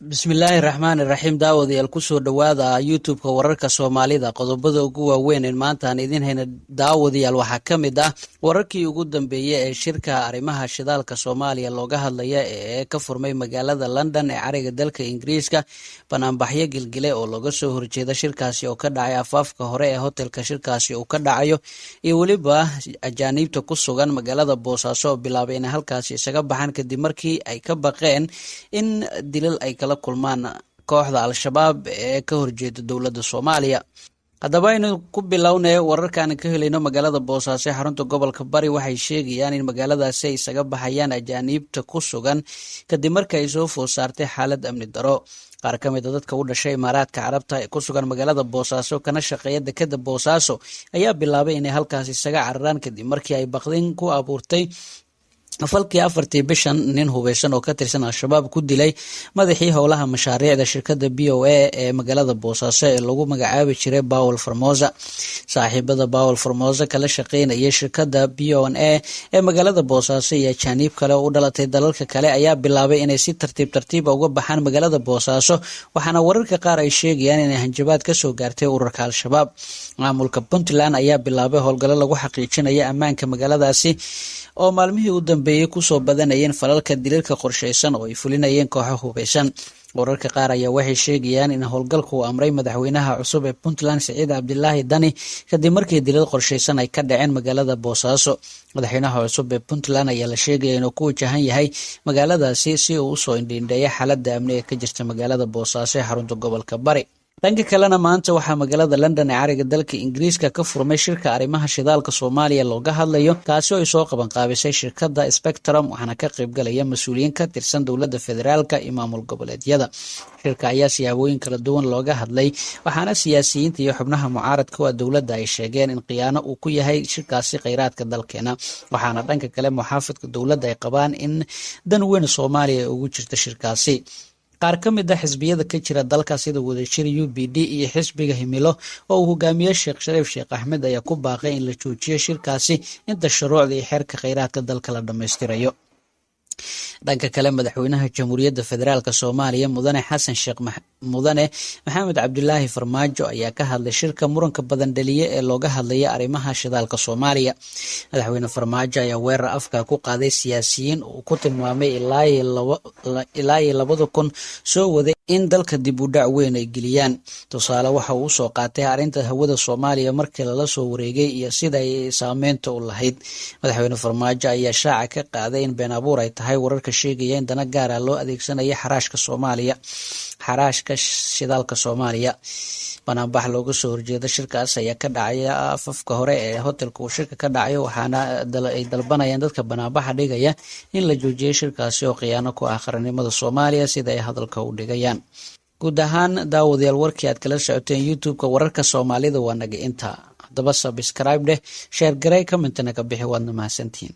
Bismillaahi raxmaani raxiim. Daawadayaal, kusoo dhowaada YouTube-ka Wararka Soomaalida. Qodobada ugu waaweyn in maanta aan idiin hayna, daawadayaal, waxaa ka mid ah wararkii ugu dambeeyey ee shirka arrimaha shidaalka Soomaaliya looga hadlaya ee ka furmay magaalada London ee cariga dalka Ingiriiska, banaanbaxyo gilgile oo looga soo horjeeda shirkaasi oo ka dhacay afaafka hore ee hotelka shirkaasi uu ka dhacayo, iyo weliba ajaaniibta ku sugan magaalada Boosaaso oo bilaabay inay halkaasi isaga baxaan kadib markii ay ka baqeen in dilal ay kala kulmaan kooxda Al-Shabaab ee ka horjeeda dowladda Soomaaliya. Haddaba aynu ku bilownay. Wararkaan ka helayno magaalada Boosaaso ee xarunta gobolka Bari waxay sheegayaan in magaaladaasi ay isaga baxayaan ajaaniibta ku sugan kadib markii ay soo food saartay xaalad amni daro. Qaar ka mid a dadka u dhashay Imaaraadka Carabta ee ku sugan magaalada Boosaaso kana shaqeeya dekeda Boosaaso ayaa bilaabay inay halkaas isaga cararaan kadib markii ay baqdin ku abuurtay falkii 4-tii bishan nin hubeysan oo ka tirsan Al-Shabaab ku dilay madaxii howlaha mashaariicda shirkadda BOA ee magaalada Boosaaso ee lagu magacaabi jiray Bawel Formosa. Saaxiibada Bawel Formosa kala shaqeynaya shirkadda BOA ee magaalada Boosaaso iyo ajaaniib kale oo u dhalatay dalalka kale ayaa bilaabay inay si tartiib tartiiba uga baxaan magaalada Boosaaso, waxaana wararka qaar ay sheegayaan inay hanjabaad kasoo gaartay ururka Al-Shabaab. Maamulka Puntland ayaa bilaabay howlgallo lagu xaqiijinaya ammaanka magaaladaasi oo maalmihii u dambeeyey kusoo badanayeen falalka dilalka qorshaysan oo ay fulinayeen kooxo hubeysan. Wararka qaar ayaa waxay sheegayaan in howlgalka uu amray madaxweynaha cusub ee Puntland, Siciid Cabdilaahi Dani, kadib markii dilal qorshaysan ay ka dhaceen magaalada Boosaaso. Madaxweynaha cusub ee Puntland ayaa la sheegaya inuu ku wajahan yahay magaaladaasi si uu usoo indhiindheeya xaaladda amni ee ka jirta magaalada Boosaaso ee xarunta gobolka Bari. Dhanka kalena, maanta waxaa magaalada London ee cariga dalka Ingiriiska ka furmay shirka arrimaha shidaalka Soomaaliya looga hadlayo, kaasi oo ay soo qabanqaabisay shirkadda Spectrum, waxaana ka qaybgalaya mas-uuliyiin ka tirsan dowladda federaalka iyo maamul goboleedyada. Shirka ayaa siyaabooyin kala duwan looga hadlay, waxaana siyaasiyiinta iyo xubnaha mucaaradka waa dowladda ay sheegeen in khiyaano uu ku yahay shirkaasi kheyraadka dalkeena, waxaana dhanka kale muxaafidka dowladda ay qabaan in dan weyn Soomaaliya ay ugu jirta shirkaasi. Qaar ka mid a xisbiyada ka jira dalka sida Wadajir, UPD iyo xisbiga Himilo oo uu hogaamiye Sheekh Shariif Sheekh Axmed ayaa ku baaqay in la joojiyo shirkaasi inta shuruucda iyo xeerka kheyraadka dalka la dhammaystirayo. Dhanka kale, madaxweynaha Jamhuuriyadda Federaalk Soomaaliya, Mudane Xasan Sheekh, Mudane Maxamed Cabdilaahi Farmaajo, ayaa ka hadlay shirka muranka badan dhaliye ee looga hadlaya arrimaha shidaalka Soomaaliya. Madaxweyne Farmaajo ayaa weerar afka ku qaaday siyaasiyiin uu ku tilmaamay ilaa iyo 2000 soo waday in dalka dib u dhac weyn ay geliyaan. Tusaale waxa uu usoo qaatay arrinta hawada Soomaaliya markii lala soo wareegay iyo sida ay saameynta u lahayd. Madaxweyne Farmaajo ayaa shaaca ka qaaday in been abuur ay tahay wararka sheegaya in dana gaara loo adeegsanaya xaraashka Soomaaliya, xaraashka shidaalka Soomaaliya. Banaanbax looga soo horjeeda shirkaas ayaa ka dhacaya afafka hore ee hotelka uu shirka ka dhacayo, waxaana ay dalbanayaan dadka banaanbaxa dhigaya in la joojiyay shirkaasi oo khiyaano ku ah qarannimada Soomaaliya, sida ay hadalka u dhigayaan. Guud ahaan, daawadayaal, warkii aad kala socoteen YouTube-ka Wararka Soomaalida waa naga inta. Haddaba subscribe dheh, share garey, comment-na ka bixi. Waadna mahadsantihiin.